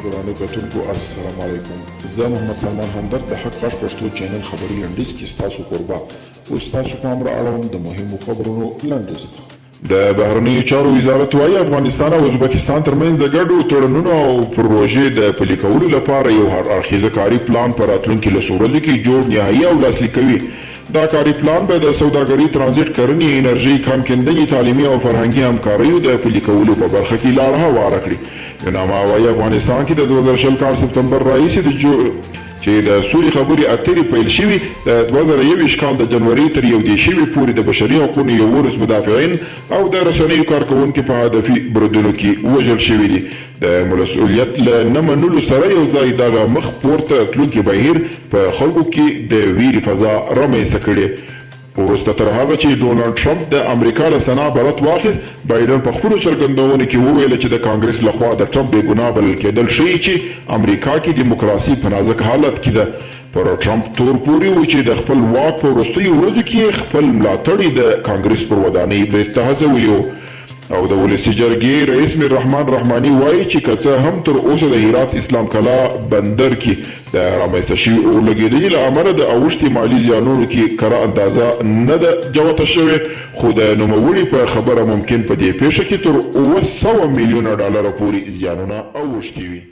ګرانو کتونکو السلام علیکم، زه محمد سلمان همدرد د حق غږ پښتو چینل خبري لنډیز کې ستاسو کوربه. اوس ستاسو پام را اړوم د مهمو خبرونو لنډیز ته. د بهرنیو چارو وزارت وايي، افغانستان او ازبکستان ترمنځ د ګډو تړونونو او پروژې د پلي کولو لپاره یو هر اړخیزه کاري پلان په راتلونکي لسو ورځو کې جوړ، نهايي او لاسلیک کوي. دا کاري پلان به د سوداګرۍ، ترانزیټ، کرنې، انرژۍ، کان کیندنې، تعلیمي او فرهنګي همکاریو د پلي کولو په برخه کې لاره هواره کړي. یوناما وايي، افغانستان کې د 2020 کال سپتمبر راهیسې د چې د سولې خبرې اترې پیل شوي، د 2021 کال د جنورۍ تر 31 پورې د بشري حقونو 11 مدافعین او د رسنیو کارکوونکي په هدفي بریدونو کې وژل شوي دي. د مسؤلیت له نه منلو سره یو ځای دغه مخ پورته تلونکي بهیر په خلکو کې د ویرې فضا رامنځته کړې. وروسته تر هغه چې ډونالډ ټرمپ د امریکا له سنا برت واخیست، بایډن په خپلو څرګندونو کې وویل چې د کانګرس له خوا د ټرمپ بې ګناه بلل کېدل ښيي چې امریکا کې دیموکراسي په نازک حالت کې ده. پر ټرمپ تور پورې و چې د خپل واک په وروستیو ورځو کې یې خپل ملاتړي د کانګرس پر ودانۍ برید ته هڅولي وو. او د ولسي جرګې رئیس میر رحمان رحماني وايي چې که څه هم تر اوسه د هرات اسلام کلا بندر کې د رامنځته شوي اور لګېدنې له امله د اوښتې مالي زیانونو کې کره اندازه نه ده جوته شوې، خو د نوموړي په خبره ممکن په دې پېښه کې تر 700 میلیونه ډالره پورې زیانونه اوښتي وي.